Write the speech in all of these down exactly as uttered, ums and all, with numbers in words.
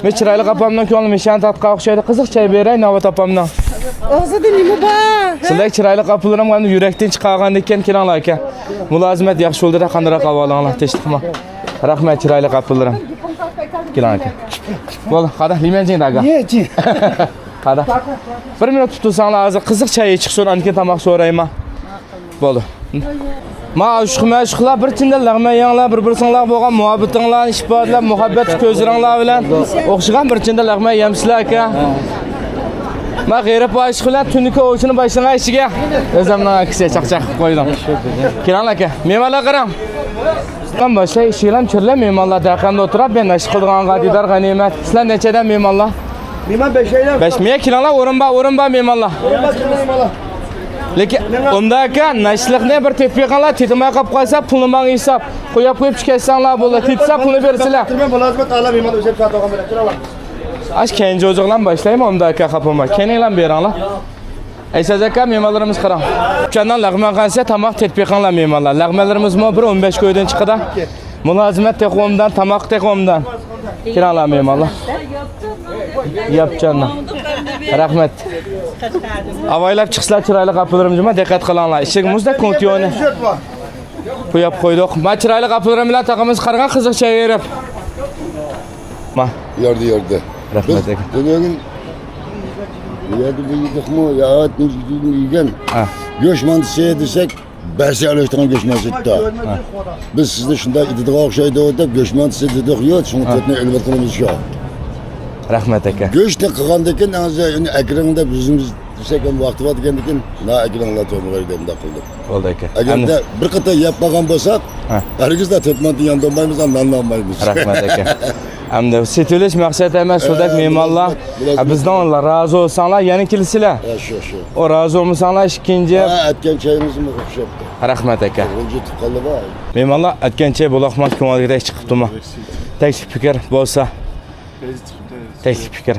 مۇ چىرايلىق ئاپامنىڭ كۆڭلى مىشەنى تارتقان ئوخشايدۇ. قىزىق چاي بېرەي ناۋات ئاپامنىڭ. ئاغزىدا نېمە بار؟ سىلەر چىرايلىق ئاپىلىرىم يۈرەكتىن چىقارغاندىكىن كېلىڭلار ئاكا. مۇلازىمەت ياخشى بولدى-دە، قانداقراق ئەھۋالىڭلار تىنچلىقمۇ؟ رەھمەت چىرايلىق ئاپىلىرىم. كېلىڭ ئاكا. بولدى، قادا، لىمەنجىڭ داگا. يېچى. قادا. بىر مىنۇت تۇتۇلساڭلار، ھازىر قىزىق چاي ئىچىپ سورا، ئاندىن كېيىن تاماق سورايما. بولدى. ما ئاشۇق مەشۇقلار بىر چىندە لەغمەن يەڭلار، بىر-بىرسىڭلار بولغان مۇھەببىتىڭلارنى ئىپادىلەپ، مۇھەببەت كۆزلىرىڭلار بىلەن ئوخشىغان بىر چىندە لەغمەن يەمسىلەر ئاكا. ما غېرىب ئاشىق بىلەن تۈنۈكى ئوۋچىنى باشلىما ئىچىگە. ئۆزۈمنىڭ ئاكىسى چاقچاق قىلىپ قويدۇم. كېلىڭلار ئاكا. مېھمانلار قاراڭ. باشلاي ئىشىكلەم چۆرلەپ مېھمانلار دەقەمدە ئولتۇراپ، بەن نەشە قىلىدىغانغا دىدار غەنىيمەت. سىلەر نەچچە ئادەم مېھمانلار؟ مېھمان بەش ئەيلەم. بەش مىيە كېلىڭلار، ئورۇن بار، ئورۇن بار مېھمانلار. ئورۇن بار، كېلىڭ مېھمانلار. لېكىن ئۇنداق ئاكا، ناشتىلىقنى بىر تېتىپ بېقىڭلار، تېتىماي قاپ قالسا پۇلنى ماڭا ھېساب. قويۇپ قويۇپ چىكەتسەڭلار بولدى، تېتىسا پۇلنى بېرىسىلەر. مۇلازىمەت ئالا مېھمان ئۆزى سائەت ئالغان بىلەن كېلىڭلار. ئاش كەينى جوجىغىلام باشلايمۇ ئۇنداق ئاكا، خاپىماي. كەينىڭلام بېرىڭلار. ئەيسەز ئاكا، مېھمانلىرىمىز قاراڭ. چاننىڭ لەغمەن قانسە تاماق تېتىپ بېقىڭلار مېھمانلار. لەغمەنلىرىمىزمۇ بىر ئون بەش كويدىن چىقىدۇ. مۇلازىمەت تېخى ئوبدان، تاماق تېخى ئوبدان. كېلىڭلار مېھمانلار. ياپچاننىڭ. رەھمەت. ئاۋايلاپ چىقسىلا چىرايلىق ئاپىلىرىم جۇما، دىققەت قىلىڭلار. ئىشىك مۇزدا كونتيونى. قويۇپ قويدۇق. ما چىرايلىق ئاپىلىرىم بىلەن تاغىمىز قارىغان قىزىق چاي بېرىپ. ما. ياردى، ياردى. رەھمەت بىز ئاكا. بۈگۈن بۇ يەردە بىر يېدۇقمۇ؟ يا، يېگەن. ھە. گۆش مانتىسى دېسەك، بەسە ئالاشتۇرغان گۆش مانتىسى. ھە. بىز سىزنى شۇنداق ئېتىدىغان ئوخشايدۇ دەپ گۆش مانتىسى دېدۇق، يوق، شۇڭا ھە. تۆتنى ئېلىۋاتقىنىمىز شۇ. رەھمەت ئاكا. گۆشنى قىلغاندىن كېيىن، ئەكرىڭ دەپ يۈزىمىز دېسەك، ھەم ۋاقتى بار دېگەندىن كېيىن، نا ئەكرىڭلار تۆمۈرغايدى، ئۇنداق قىلدۇق. بولدى ئاكا. ئەگەردە ئەمدى بىر قېتىم يەپ قالغان بولساق، ھە. ھەرگىزلا تۆت مانتا ياندۇرمايمىز، ناننى ئالمايمىز. رەھمەت ئاكا. ئەمدى سېتىۋېلىش مەقسەت ئەمەس، شۇدەك ھە، مېھمانلار. بىلەز، بىلەز، ھە، بىزنىڭ رازى بولساڭلار يەنە كېلىسىلەر. ھە، شۇ، شۇ. ئۇ رازى بولمىساڭلار ئىككىنچى. ھە، ئەتكەن چايىمىزمۇ ئوخشاپتۇ. رەھمەت ئاكا. غۇلجا تۇغقانلىرى بار. مېھمانلار ئەتكەن چاي بولاقمان كۆڭۈلگىدەك چىقىپتۇما؟ تەكلىپ پىكىر بولسا. تەكلىپ پىكىر.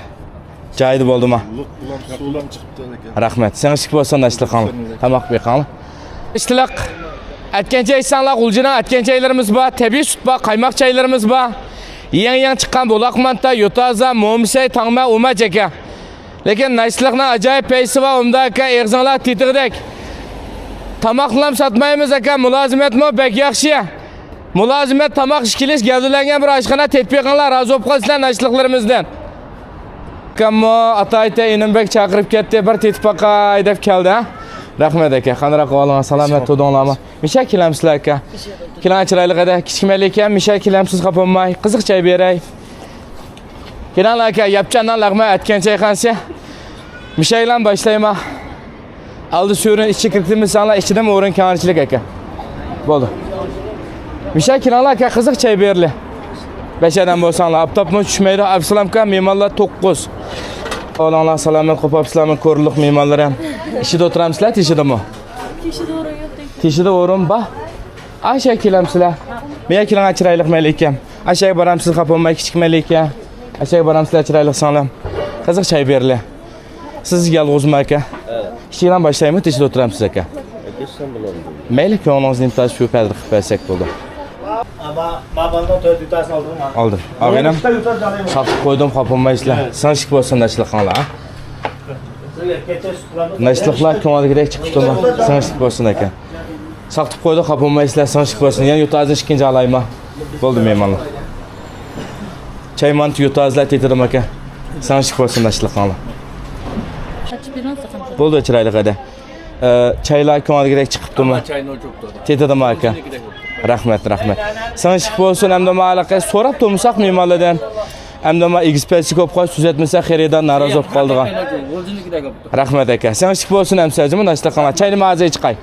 جايىدا بولدىما؟ لىق بىلەن سۇ بىلەن چىقىپتۇ ئەكەن. رەھمەت. سىڭىشلىك بولسۇن ناشتىلىقىڭلار. تاماق بېقىڭلار. ناشتىلىق. ئەتكەن چاي ئىچسەڭلار، غۇلجىنىڭ ئەتكەن چايلىرىمىز بار، تەبىئىي سۈت بار، قايماق چايلىرىمىز بار. يېڭى يېڭى چىققان بولاق مانتا، يوتازا، مومىسەي، تاڭمە، ئۇماچ ئاكا. لېكىن ناشتىلىقنىڭ ئاجايىپ پەيزى بار، ئومدا ئاكا، ئېغىزىڭلار تېتىغۇدەك. تاماقنىلا ساتمايمىز ئاكا، مۇلازىمەتمۇ بەك ياخشى. مۇلازىمەت، تاماق ئىچكۈچى، گەۋدىلەنگەن بىر ئاشخانا تېتىپ بېقىڭلار، رازى بولۇپ قالىسىلەر ناشتىلىقلىرىمىزدىن. ئاكاممۇ ئاتا-ئايتا ئىنىم بەك چاقىرىپ كەتتى، بىر تېتىپ باقاي دەپ كەلدى، ھە؟ رەھمەت ئاكا، قانداق ئەھۋالىڭلار، سالامەت تۇردۇڭلارمۇ؟ مىشە كېلەمسىلەر ئاكا؟ كېلىڭ چىرايلىق ھەدە، كىچىك مەلىكەم، مىشە كېلەمسىز خاپا بولماي، قىزىق چاي بېرەي. كېلىڭلار ئاكا، ياپچاننىڭ لەغمەن ئەتكەن چايخانىسى. مىشەيلەن باشلايما. ئالدى سۈرۈن ئىچى كىرىتىمىساڭلار، ئىچىدىمۇ ئورۇن كەڭرىچىلىك ئاكا. بولدى. مىشە كېلىڭلار ئاكا، قىزىق چاي بېرىلى. بەش ئادەم بولساڭلار، ئاپتاپمۇ چۈشمەيدۇ. ئابسالام ئاكا، مېھمانلار توققۇز. ئوغلۇڭلار سالامەت قوپۇپسىلارمۇ، كورلۇق مېھمانلىرىم. ئىچىدە ئولتۇرامسىلەر، تېشىدا ئورۇن يوق. تېشىدا ئورۇن بار. ئاشەگە كېلەمسىلەر؟ مىيە كېلىڭ، چىرايلىق مەلىكەم. ئاشەگە بارامسىز، خاپا بولماي، كىچىك مەلىكە. ئاشەگە بارامسىلەر، چىرايلىق سىڭلىم؟ قىزىق چاي بېرىلە. سىز يالغۇزمۇ ئاكا؟ ھە. ئىچىگە باشلايمۇ، تېشىدا ئولتۇرامسىز ئاكا؟ ئەكەشسەم بولامدۇ؟ مەيلى، كۆڭلىڭىزنى ئىنتايىن شۇ پەدىدە قىلىپ بەرسەك بولدى. ئەمما ماڭا تۆت يوتاسىنى ئالدىڭما؟ ئالدىم. ئاغىنەم، ساقلاپ قويدۇم، خاپا بولمايسىلەر. ھە. سىڭىشلىك بولسۇن ناشتىلىقىڭلار، ھە؟ ناشتىلىقلار كۆڭۈلدىكىدەك چىقىپتۇما؟ سىڭىشلىك بولسۇن ئاكا. ساقلاپ قويدۇق، خاپا بولمايسىلەر، سىڭىشلىك بولسۇن. يەنە يوتازنى ئىككىنچى ئالايما؟ بولدى مېھمانلار. چاي مانتا يوتازلار تېتىدىم ئاكا. سىڭىشلىك بولسۇن ناشتىلىقىڭلار. بولدى، چىرايلىق ھەدە. ئە، چايلار كۆڭۈلدىكىدەك چىقىپتۇما؟ تېتىدىما ئاكا؟ رەھمەت، رەھمەت. سىڭىشلىك بولسۇن، ئەمدى ما ھېلىقى سوراپ تۇرمىساق مېھمانلاردىن. ئەمدى ما ئېگىز-پەسلىك بولۇپ قالسا، تۈزەتمىسەك خېرىدار نارازى بولۇپ قالىدىغان. رەھمەت ئاكا. سىڭىشلىك بولسۇن ئەمسە جۇمۇ ناشتىلىقىڭلار. چاينى ما ھازىر ئىچىقاي.